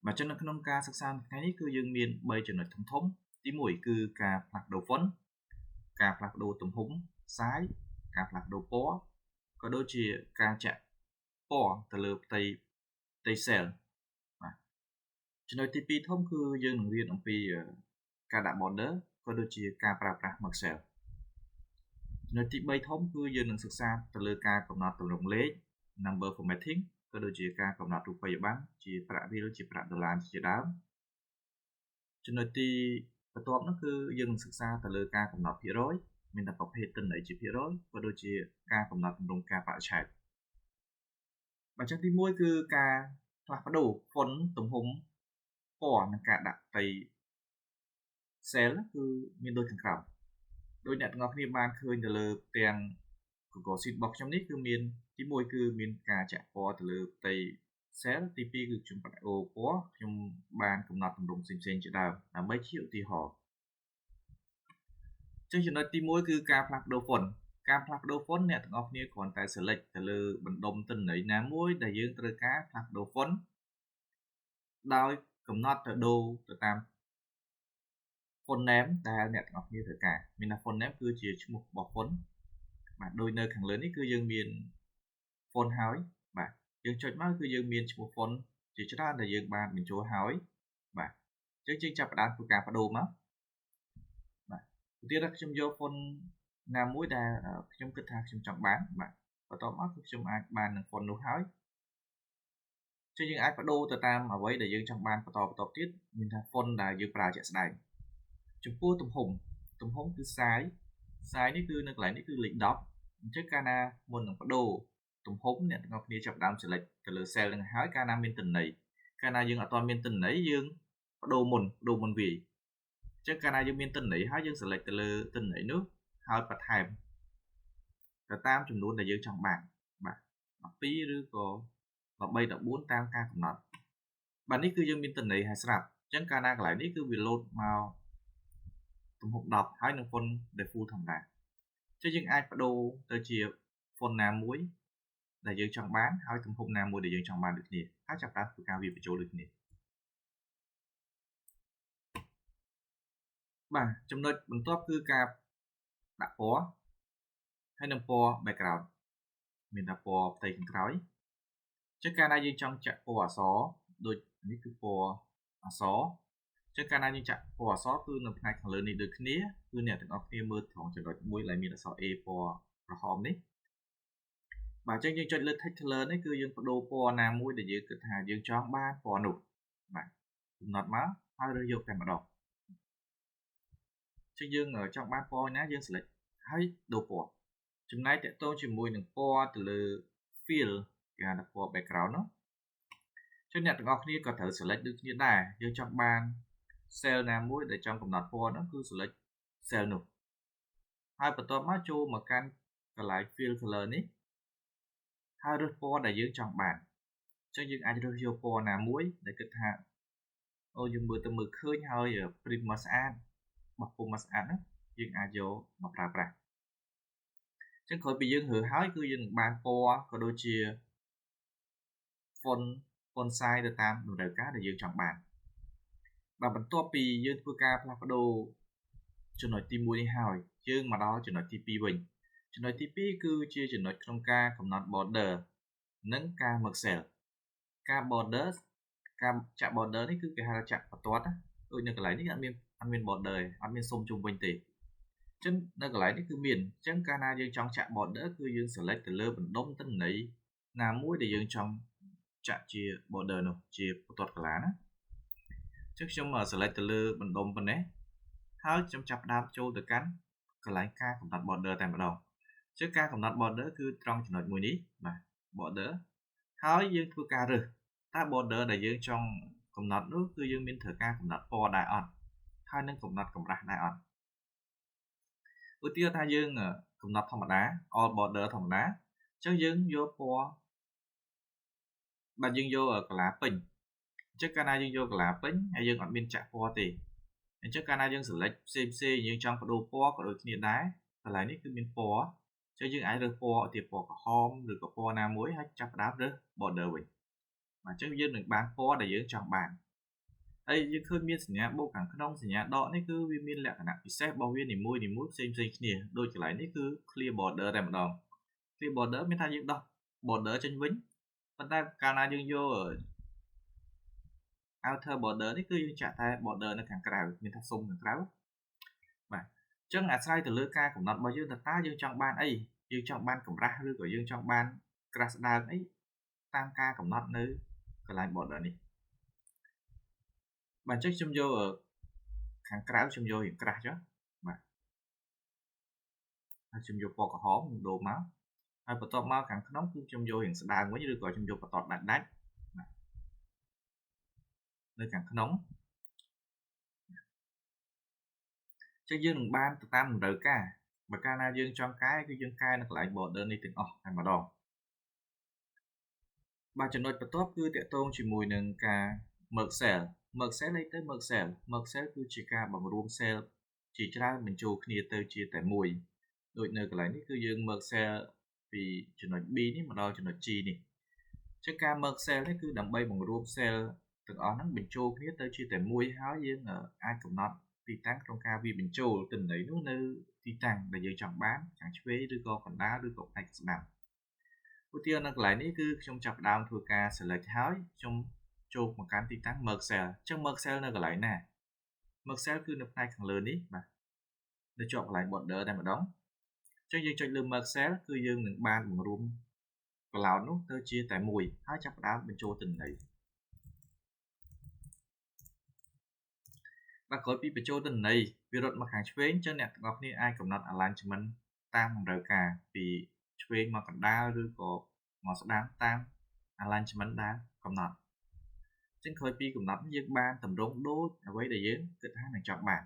បាទចឹងនៅក្នុងការសិក្សាថ្ងៃនេះគឺយើងមាន3ចំណុចធំៗទី1គឺការផ្លាស់ប្ដូរ font ការផ្លាស់ប្ដូរទំហំ size ការផ្លាស់ប្ដូរពណ៌ក៏ដូចជាការចាក់ពណ៌ទៅលើផ្ទៃ cell បាទចំណុចទី2ធំគឺយើងនឹងរៀនអំពីការដាក់ border ក៏ដូចជាការប្រើប្រាស់ merge cell ចំណុចទី3ធំគឺយើងនឹងសិក្សាទៅលើការកំណត់ទម្រង់លេខ number formatting ក៏ដូចជាការកំណត់រូបិយប័ណ្ណជាប្រាក់រៀលជាប្រាក់ដុល្លារជាដើមចំណុចទីបន្ទាប់នោះគឺយើងនឹងសិក្សាទៅលើការកំណត់ភាគរយមានតែប្រភេទទិន្នន័យជាភាគរយក៏ដូចជាការកំណត់ទម្រង់ការបរិច្ឆេទបាទចឹងទី1គឺការផ្លាស់ប្ដូរ font ទំហំពណ៌និងការដាក់ផ្ទៃ cell គឺមានដូចខាងក្រោមដោយអ្នកទាំងអស់គ្នាបានឃើញទៅលើផ្ទាំង Google Sheet របស់ខ្ញុំនេះគឺមានទី1គឺមានការចាក់ពណ៌ទៅលើផ្ទៃ cell ទី2គឺខ្ញុំបដូរពណ៌ខ្ញុំបានកំណត់ទម្រង់ផ្សេងៗជាដើមដើម្បីជាឧទាហរណ៍ចឹងចំណុចទី1គឺការផ្លាស់ប្ដូរ font ការផ្លាស់ប្ដូរ font អ្នកទាំងអស់គ្នាគ្រាន់តែ select ទៅលើបណ្ដុំទិន្នន័យណាមួយដែលយើងត្រូវការផ្លាស់ប្ដូរ font ដោយកំណត់ទៅដូរទៅតាម font name ដែលអ្នកទាំងអស់គ្នាត្រូវការមានថា font name គឺជាឈ្មោះរបស់ font បាទដូចនៅខាងលើនេះគឺយើងមាន font ហើយបាទយើងចុចមកគឺយើងមានឈ្មោះ font ជាច្រើនដែលយើងបានបញ្ចូលហើយបាទអញ្ចឹងយើងចាប់ផ្ដើមធ្វើការបដូរមកបាទឧទាហរណ៍ខ្ញុំយក font ណាមួយដែលខ្ញុំគិតថាខ្ញុំចង់បានបាទបន្ទាប់មកគឺខ្ញុំអាចបាននឹង font នោះហើយចឹងយើងអាចបដូរទៅតាមអ្វីដែលយើងចង់បានបន្តបន្តទៀតមានថា font ដែលយើងប្រើជាក់ស្ដែងចំពោះទំហំទំហំគឺ size size នេះគឺនៅកន្លែងនេះគឺលេខ10អញ្ចឹងកាលណាមុននឹងបដូរទំហំអ្នកទាំងអស់គ្នាចាប់ដើម select ទៅលើ cell នឹងហើយកាលណាមានទិន្នន័យកាលណាយើងអត់ទាន់មានទិន្នន័យយើងបដូរមុនបដូរមុនវាអញ្ចឹងកាលណាយើងមានទិន្នន័យហើយយើង select ទៅលើទិន្នន័យនោះហើយបន្ថែមទៅតាមចំនួនដែលយើងចង់បានបាទ12ឬក៏13 14តាមការកំណត់បាទនេះគឺយើងមានទិន្នន័យហើយស្រាប់អញ្ចឹងកាលណាកន្លែងនេះគឺវា load មកទំហំ10ហើយនឹង font default ធម្មតាចុះយើងអាចបដូរទៅជា font ណាមួយដែលយើងចង់បានហើយទំហំណាមួយដែលយើងចង់បានដូចគ្នាហើយចាប់ផ្ដើមធ្វើការវាបញ្ចូលដូចគ្នាបាទចំណុចបន្ទាប់គឺការដាក់ពណ៌ហើយនឹងពណ៌ background មានតែពណ៌ផ្ទៃខាងក្រោយចឹងកាលណាយើងចង់ចាក់ពណ៌អក្សរដូចនេះគឺពណ៌អក្សរចឹងកាលណាយើងចាក់ពណ៌អក្សរគឺនៅផ្នែកខាងលើនេះដូចគ្នាគឺអ្នកទាំងអស់គ្នាមើលត្រង់ចំណុចមួយដែលមានអក្សរ A ពណ៌ក្រហមនេះបាទអញ្ចឹងយើងចុចលើ text color នេះគឺយើងបដូរពណ៌ណាមួយដែលយើងគិតថាយើងចង់បានពណ៌នោះបាទកំណត់មកហើយរើសយកតែម្ដងចឹងយើងចង់បានពណ៌ណាយើង select ហើយដូរពណ៌ចំណែកតកតងជាមួយនឹងពណ៌ទៅលើ fill គេហៅថាពណ៌ background នោះចឹងអ្នកទាំងអស់គ្នាក៏ត្រូវ select ដូចគ្នាដែរយើងចង់បាន cell ណាមួយដែលចង់កំណត់ពណ៌ហ្នឹងគឺ select cell នោះហើយបន្ទាប់មកចូលមកកាន់កន្លែង fill color នេះហើយរើសពណ៌ដែលយើងចង់បានអញ្ចឹងយើងអាចរើសយកពណ៌ណាមួយដែលគិតថាអូយើងមើលទៅមើលឃើញហើយ print មកស្អាតបោះពុម្ពមកស្អាតហ្នឹងយើងអាចយកមកប្រើប្រាស់អញ្ចឹងក្រោយពីយើងរើសហើយគឺយើងនឹងបានពណ៌ក៏ដូចជា font size ទៅតាមតម្រូវការដែលយើងចង់បានបាទបន្ទាប់ពីយើងធ្វើការផ្លាស់ប្ដូរចំណុចទី1នេះហើយយើងមកដល់ចំណុចទី2វិញចំណុចទី2គឺជាចំណុចក្នុងការកំណត់ border និងការ merge cell ការ border ការចាក់ border នេះគឺគេហៅថាចាក់បន្ទាត់ណាដូចនៅកន្លែងនេះអត់មាន border ទេអត់មានសុំជុំវិញទេអញ្ចឹងនៅកន្លែងនេះគឺមានអញ្ចឹងកាលណាយើងចង់ចាក់ border គឺយើង select ទៅលើបណ្ដុំទិន្នន័យណាមួយដែលយើងចង់ចាក់ជា border នោះជាបន្ទាត់ក្រឡាណាអញ្ចឹងខ្ញុំ select ទៅលើបណ្ដុំប៉ុណ្ណេះហើយខ្ញុំចាប់ផ្ដើមចូលទៅកាន់កន្លែងការកំណត់ border តែម្ដងអញ្ចឹងការកំណត់ border គឺត្រង់ចំណុចមួយនេះបាទ border ហើយយើងធ្វើការរើសតើ border ដែលយើងចង់កំណត់នោះគឺយើងមានត្រូវការកំណត់ពណ៌ដែរអត់ហើយនឹងកំណត់កម្រាស់ដែរអត់ឧទាហរណ៍ថាយើងកំណត់ធម្មតា all border ធម្មតាអញ្ចឹងយើងយកពណ៌បាទយើងយកក្រឡាពេញអញ្ចឹងកាលណាយើងយកក្រឡាពេញហើយយើងអត់មានចាក់ពណ៌ទេអញ្ចឹងកាលណាយើង select ផ្សេងផ្សេងយើងចង់បដូរពណ៌ក៏ដូចគ្នាដែរកន្លែងនេះគឺមានពណ៌អញ្ចឹងយើងអាចរើសពណ៌ឧទាហរណ៍ពណ៌ក្រហមឬក៏ពណ៌ណាមួយហើយចាប់ផ្ដើមរើស border វិញបាទអញ្ចឹងយើងនឹងបានពណ៌ដែលយើងចង់បាន។ ហើយយើងឃើញមានសញ្ញាបូកខាងក្នុងសញ្ញាដកនេះគឺវាមានលក្ខណៈពិសេសរបស់វានីមួយៗផ្សេងផ្សេងគ្នាដូចកន្លែងនេះគឺ clear border តែម្ដង clear border មានថាយើងដោះ border ចេញវិញប៉ុន្តែកាលណាយើងយក outer border នេះគឺយើងចាក់តែ border នៅខាងក្រៅមានថាស៊ុមខាងក្រៅបាទអញ្ចឹងអាស្រ័យទៅលើការកំណត់របស់យើងថាតើយើងចង់បានអីយើងចង់បានកម្រាស់ឬក៏យើងចង់បានក្រាស់ស្ដើងអីតាមការកំណត់នៅកន្លែង border នេះបាទអញ្ចឹងខ្ញុំយកខាងក្រៅខ្ញុំយករៀងក្រាស់ចុះបាទហើយខ្ញុំយកពណ៌ក្រហមខ្ញុំដូរមកហើយបន្ទាប់មកខាងក្នុងគឺខ្ញុំយករៀងស្ដើងវិញឬក៏ខ្ញុំយកបន្ទាត់ដាច់ដាច់បាទនៅខាងក្នុងចឹងយើងនឹងបានទៅតាមតម្រូវការបើកាលណាយើងចង់កែគឺយើងកែនៅកន្លែង border នេះទាំងអស់តែម្ដងបាទចំណុចបន្ទាប់គឺទាក់ទងជាមួយនឹងការ merge cell merge cell អីទៅ merge cell merge cell គឺជាការបង្រួម cell ជាច្រើនបញ្ចូលគ្នាទៅជាតែមួយដូចនៅកន្លែងនេះគឺយើង merge cell ពីចំណុច B នេះមកដល់ចំណុច G នេះចឹងការ merge cell នេះគឺដើម្បីបង្រួម cell ទាំងអស់ហ្នឹងបញ្ចូលគ្នាទៅជាតែមួយហើយយើងអាចកំណត់ទីតាំងក្នុងការវាបញ្ចូលទិន្នន័យនោះនៅទីតាំងដែលយើងចង់បានខាងឆ្វេងឬក៏កណ្ដាលឬក៏ផ្នែកស្ដាំឧទាហរណ៍នៅកន្លែងនេះគឺខ្ញុំចាប់ផ្ដើមធ្វើការ select ហើយខ្ញុំចូលមកកាន់ទីតាំង merge cell អញ្ចឹង merge cell នៅកន្លែងណា merge cell គឺនៅផ្នែកខាងលើនេះបាទនៅជាប់កន្លែង border តែម្ដងអញ្ចឹងយើងចុចលើ merge cell គឺយើងនឹងបានបង្រួមកឡោននោះទៅជាតែមួយហើយចាប់ផ្ដើមបញ្ចូលទិន្នន័យបាទក្រោយពីបញ្ចូលទិន្នន័យវារត់មកខាងឆ្វេងអញ្ចឹងអ្នកទាំងអស់គ្នាអាចកំណត់ alignment តាមតម្រូវការពីឆ្វេងមកកណ្ដាលឬក៏មកស្ដាំតាម alignment ដែលកំណត់អញ្ចឹងក្រោយពីកំណត់យើងបានតម្រង់ដូចអ្វីដែលយើងគិតថានឹងចង់បាន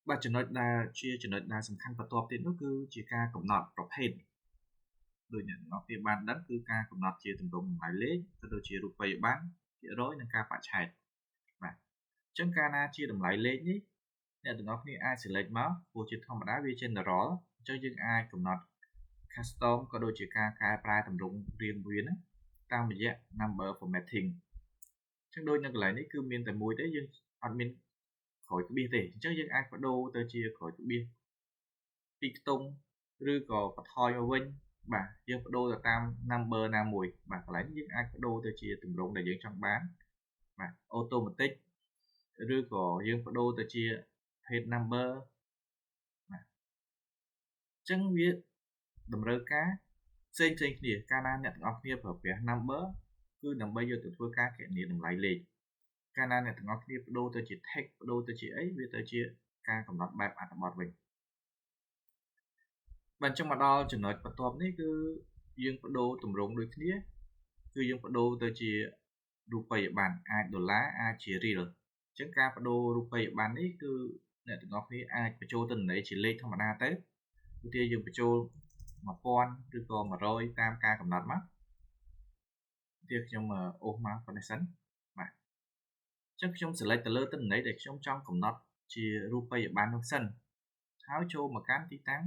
បាទចំណុចដែលជាចំណុចដែលសំខាន់បន្ទាប់ទៀតនោះគឺជាការកំណត់ប្រភេទដោយអ្នកទាំងអស់គ្នាបានដឹងគឺការកំណត់ជាទម្រង់តម្លៃលេខក៏ដូចជារូបិយប័ណ្ណភាគរយនិងការបច្ឆេទបាទអញ្ចឹងកាលណាជាតម្លៃលេខនេះអ្នកទាំងអស់គ្នាអាច select មកព្រោះជាធម្មតាវា general អញ្ចឹងយើងអាចកំណត់ custom ក៏ដូចជាការកែប្រែទម្រង់រាងវាហ្នឹងតាមរយៈ number formatting អញ្ចឹងដូចនៅកន្លែងនេះគឺមានតែមួយទេយើងអត់មានក្រោយក្បៀសទេអញ្ចឹងយើងអាចបដូរទៅជាក្រោយក្បៀសពីរខ្ទង់ឬក៏បន្ថយមកវិញបាទយើងបដូរទៅតាម number ណាមួយបាទកន្លែងនេះយើងអាចបដូរទៅជាទម្រង់ដែលយើងចង់បានបាទ automatic ឬក៏យើងបដូរទៅជា head number បាទអញ្ចឹងវាតម្រូវការផ្សេងផ្សេងគ្នាកាលណាអ្នកទាំងអស់គ្នាប្រើប្រាស់ number គឺដើម្បីយកទៅធ្វើការគណនាតម្លៃលេខកាលណាអ្នកទាំងអស់គ្នាបដូរទៅជា text បដូរទៅជាអីវាទៅជាការកំណត់បែបអត្ថបទវិញបាទអញ្ចឹងមកដល់ចំណុចបន្ទាប់នេះគឺយើងបដូរទម្រង់ដូចគ្នាគឺយើងបដូរទៅជារូបិយប័ណ្ណអាចដុល្លារអាចជារៀលអញ្ចឹងការបដូររូបិយប័ណ្ណនេះគឺអ្នកទាំងអស់គ្នាអាចបញ្ចូលទិន្នន័យជាលេខធម្មតាទៅឧទាហរណ៍យើងបញ្ចូល1000ឬក៏100តាមការកំណត់មកឧទាហរណ៍ខ្ញុំអូសមកប៉ុណ្ណេះសិនបាទអញ្ចឹងខ្ញុំ select ទៅលើទិន្នន័យដែលខ្ញុំចង់កំណត់ជារូបិយប័ណ្ណនោះសិនហើយចូលមកកាន់ទីតាំង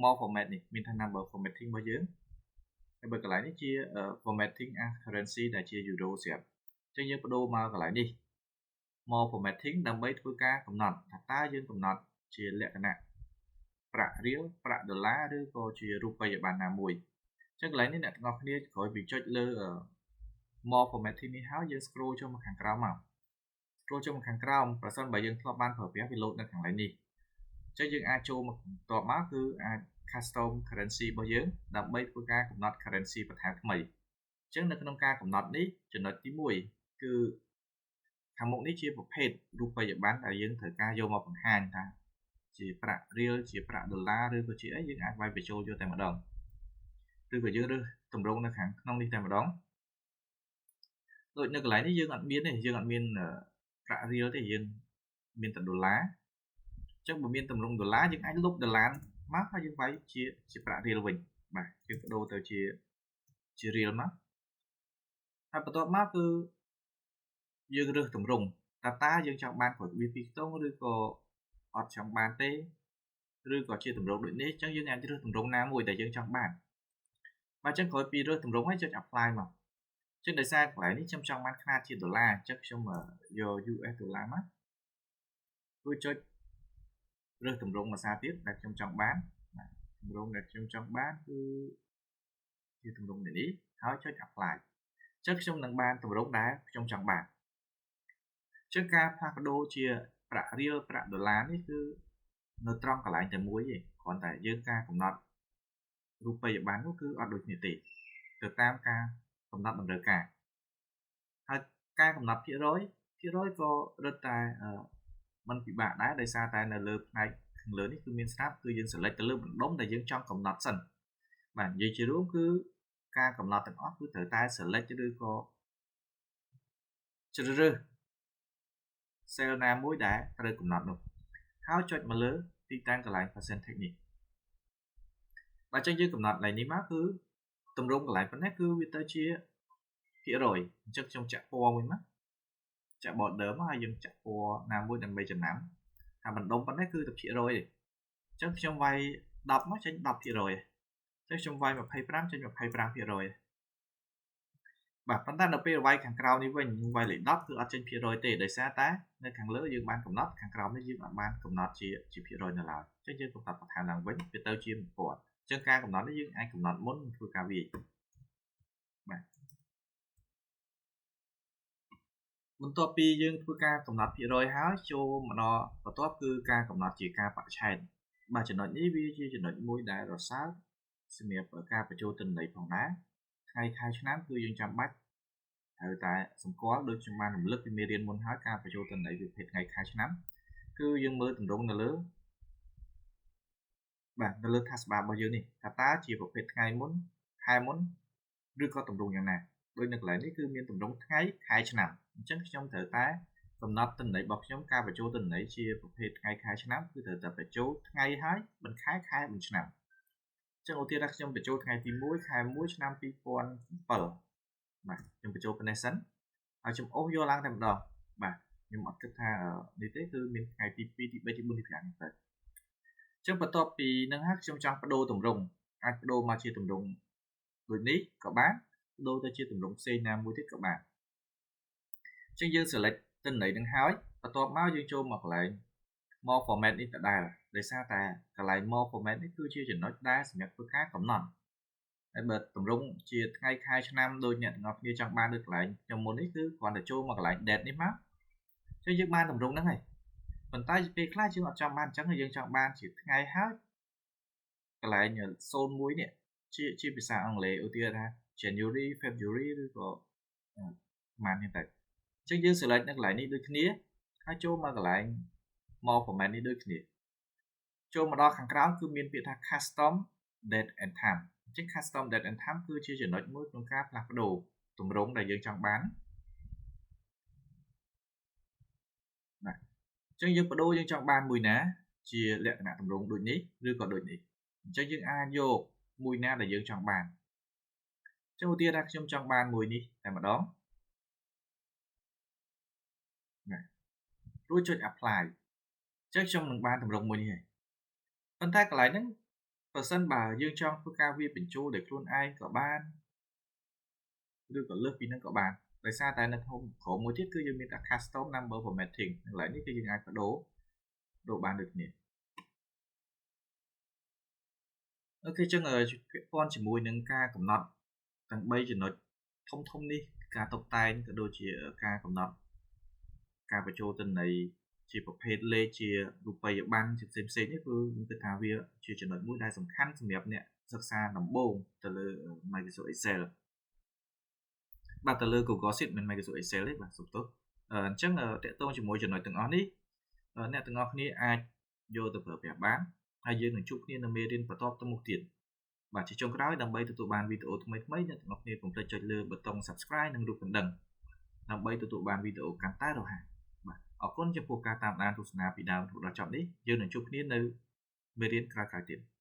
more format នេះមានថា number formatting របស់យើងហើយបើកន្លែងនេះជា formatting as currency ដែលជា euro ស្រាប់អញ្ចឹងយើងបដូរមកកន្លែងនេះ more formatting ដើម្បីធ្វើការកំណត់ថាតើយើងកំណត់ជាលក្ខណៈប្រាក់រៀលប្រាក់ដុល្លារឬក៏ជារូបិយប័ណ្ណណាមួយអញ្ចឹងកន្លែងនេះអ្នកទាំងអស់គ្នាក្រោយពីចុចលើ more formatting នេះហើយយើង scroll ចុះមកខាងក្រោមមក scroll ចុះមកខាងក្រោមប្រសិនបើយើងធ្លាប់បានប្រើប្រាស់វាលោតនៅខាងលើនេះអញ្ចឹងយើងអាចចូលមកបន្ទាប់មកគឺអាច custom currency របស់យើងដើម្បីធ្វើការកំណត់ currency បន្ថែមថ្មីអញ្ចឹងនៅក្នុងការកំណត់នេះចំណុចទី1គឺខាងមុខនេះជាប្រភេទរូបិយប័ណ្ណដែលយើងត្រូវការយកមកបង្ហាញថាជាប្រាក់រៀលជាប្រាក់ដុល្លារឬក៏ជាអីយើងអាចវាយបញ្ចូលយកតែម្ដងឬក៏យើងរើសទម្រង់នៅខាងក្នុងនេះតែម្ដងដូចនៅកន្លែងនេះយើងអត់មានទេយើងអត់មានប្រាក់រៀលទេយើងមានតែដុល្លារអញ្ចឹងបើមានទម្រង់ដុល្លារយើងអាចលុបដុល្លារមកហើយយើងវាយជាប្រាក់រៀលវិញបាទយើងបដូរទៅជារៀលមកហើយបន្ទាប់មកគឺយើងរើសទម្រង់តើយើងចង់បានក្រោយវាពីរខ្ទង់ឬក៏អត់ចង់បានទេឬក៏ជាទម្រង់ដូចនេះអញ្ចឹងយើងអាចរើសទម្រង់ណាមួយដែលយើងចង់បានបាទអញ្ចឹងក្រោយពីរើសទម្រង់ហើយចុច apply មក ចឹងដោយសារកន្លែងនេះខ្ញុំចង់បានខ្នាតជាដុល្លារអញ្ចឹងខ្ញុំយក US ដុល្លារមករួចចុចរើសទម្រង់ភាសាទៀតដែលខ្ញុំចង់បានបាទទម្រង់ដែលខ្ញុំចង់បានគឺជាទម្រង់នេះហើយចុច apply អញ្ចឹងខ្ញុំនឹងបានទម្រង់ដែលខ្ញុំចង់បានអញ្ចឹងការផ្លាស់ប្ដូរជាប្រាក់រៀលប្រាក់ដុល្លារនេះគឺនៅត្រង់កន្លែងតែមួយទេគ្រាន់តែយើងការកំណត់រូបិយប័ណ្ណនោះគឺអត់ដូចគ្នាទេទៅតាមការកំណត់តម្រូវការហើយការកំណត់ភាគរយភាគរយក៏រឹតតែมันពិបាកដែរដោយសារតែនៅលើផ្នែកខាងលើនេះគឺមានស្រាប់គឺយើង select ទៅលើបណ្ដុំដែលយើងចង់កំណត់សិនបាទនិយាយជារួមគឺការកំណត់ទាំងអស់គឺត្រូវតែ select ឬក៏ជ្រើសរើស cell ណាមួយដែលត្រូវកំណត់នោះហើយចុចមកលើទីតាំងកន្លែង percentage នេះបាទអញ្ចឹងយើងកំណត់កន្លែងនេះមកគឺទម្រង់កន្លែងប៉ុណ្ណេះគឺវាទៅជាភាគរយអញ្ចឹងខ្ញុំចាក់ពណ៌មួយមកចាក់ border មកហើយយើងចាក់ពណ៌ណាមួយដើម្បីចំណាំថាបណ្ដុំប៉ុណ្ណេះគឺទៅភាគរយទេអញ្ចឹងខ្ញុំវាយ10មកចេញ10%អញ្ចឹងខ្ញុំវាយ25ចេញ25%បាទប៉ុន្តែនៅពេលវាយខាងក្រៅនេះវិញយើងវាយលេខ10គឺអត់ចេញភាគរយទេដោយសារតែនៅខាងលើយើងបានកំណត់ខាងក្រោមនេះយើងអត់បានកំណត់ជាជាភាគរយនៅឡើយអញ្ចឹងយើងកំណត់បន្ថែមឡើងវិញវាទៅជា1000អញ្ចឹងការកំណត់នេះយើងអាចកំណត់មុនធ្វើការវាយបាទបន្ទាប់ពីយើងធ្វើការកំណត់ភាគរយហើយចូលមកដល់បន្ទាប់គឺការកំណត់ជាការបរិច្ឆេទបាទចំណុចនេះវាជាចំណុចមួយដែលរសើបសម្រាប់ការបញ្ចូលទិន្នន័យផងដែរថ្ងៃខែឆ្នាំគឺយើងចាំបាច់ត្រូវតែសម្គាល់ដូចខ្ញុំបានរំលឹកពីមេរៀនមុនហើយការបញ្ចូលទិន្នន័យប្រភេទថ្ងៃខែឆ្នាំគឺយើងមើលទម្រង់នៅលើបាទនៅលើ taskbar របស់យើងនេះថាតើជាប្រភេទថ្ងៃមុនខែមុនឬក៏ទម្រង់យ៉ាងណាដូចនៅកន្លែងនេះគឺមានទម្រង់ថ្ងៃខែឆ្នាំអញ្ចឹងខ្ញុំត្រូវតែកំណត់ទិន្នន័យរបស់ខ្ញុំការបញ្ចូលទិន្នន័យជាប្រភេទថ្ងៃខែឆ្នាំគឺត្រូវតែបញ្ចូលថ្ងៃហើយបន្ខែខែបន្ឆ្នាំអញ្ចឹងឧទាហរណ៍ខ្ញុំបញ្ចូលថ្ងៃទី1ខែ1ឆ្នាំ2007បាទខ្ញុំបញ្ចូលប៉ុណ្ណេះសិនហើយខ្ញុំអូសយកឡើងតែម្ដងបាទខ្ញុំអត់គិតថានេះទេគឺមានថ្ងៃទី2ទី3ទី4ទី5នេះទៅអញ្ចឹងបន្ទាប់ពីនឹងហើយខ្ញុំចង់បដូរទម្រង់អាចបដូរមកជាទម្រង់ដូចនេះក៏បានបដូរទៅជាទម្រង់ផ្សេងណាមួយទៀតក៏បានអញ្ចឹងយើង select ទិន្នន័យនឹងហើយបន្ទាប់មកយើងចូលមកកន្លែង more format នេះដដែលដោយសារតែកន្លែង more format នេះគឺជាចំណុចដែលសម្រាប់ធ្វើការកំណត់ហើយបើទម្រង់ជាថ្ងៃខែឆ្នាំដូចអ្នកទាំងអស់គ្នាចង់បានដូចកន្លែងខ្ញុំមុននេះគឺគ្រាន់តែចូលមកកន្លែង date នេះមកអញ្ចឹងយើងបានទម្រង់ហ្នឹងហើយប៉ុន្តែពេលខ្លះយើងអត់ចង់បានអញ្ចឹងយើងចង់បានជាថ្ងៃហើយកន្លែង01នេះជាជាភាសាអង់គ្លេសឧទាហរណ៍ថា January February ឬក៏ប្រហែលនេះទៅអញ្ចឹងយើង select នៅកន្លែងនេះដូចគ្នាហើយចូលមកកន្លែង more format នេះដូចគ្នាចូលមកដល់ខាងក្រោមគឺមានពាក្យថា custom date and time អញ្ចឹង custom date and time គឺជាចំណុចមួយក្នុងការផ្លាស់ប្ដូរទម្រង់ដែលយើងចង់បានបាទអញ្ចឹងយើងបដូរយើងចង់បានមួយណាជាលក្ខណៈទម្រង់ដូចនេះឬក៏ដូចនេះអញ្ចឹងយើងអាចយកមួយណាដែលយើងចង់បានអញ្ចឹងឧទាហរណ៍ថាខ្ញុំចង់បានមួយនេះតែម្ដងបាទរួចចុច apply អញ្ចឹងខ្ញុំនឹងបានទម្រង់មួយនេះហើយប៉ុន្តែកន្លែងហ្នឹងបើសិនបើយើងចង់ធ្វើការវាបញ្ចូលដោយខ្លួនឯងក៏បានឬក៏លើសពីហ្នឹងក៏បានដោយសារតែនៅក្នុងក្រុមមួយទៀតគឺយើងមានតែ custom number formatting កន្លែងនេះគឺយើងអាចបដូរបានដូចគ្នាអូខេអញ្ចឹងពាក់ព័ន្ធជាមួយនឹងការកំណត់ទាំង3ចំណុចធំធំនេះការតុបតែងក៏ដូចជាការកំណត់ការបញ្ចូលទិន្នន័យជាប្រភេទលេខជារូបិយប័ណ្ណជាផ្សេងផ្សេងនេះគឺខ្ញុំគិតថាវាជាចំណុចមួយដែលសំខាន់សម្រាប់អ្នកសិក្សាដំបូងទៅលើ Microsoft Excel បាទទៅលើ Google Sheet មិន Microsoft Excel ទេបាទសុំទោសអញ្ចឹងតកតងជាមួយចំណុចទាំងអស់នេះអ្នកទាំងអស់គ្នាអាចយកទៅប្រើប្រាស់បានហើយយើងនឹងជួបគ្នានៅមេរៀនបន្តទៅមុខទៀតបាទជាចុងក្រោយដើម្បីទទួលបានវីដេអូថ្មីៗអ្នកទាំងអស់គ្នាកុំភ្លេចចុចលើប៊ូតុង Subscribe និងរូបកណ្ដឹងដើម្បីទទួលបានវីដេអូកាន់តែរហ័សបាទអរគុណចំពោះការតាមដានទស្សនាពីដើមរហូតដល់ចប់នេះយើងនឹងជួបគ្នានៅមេរៀនក្រោយៗទៀត។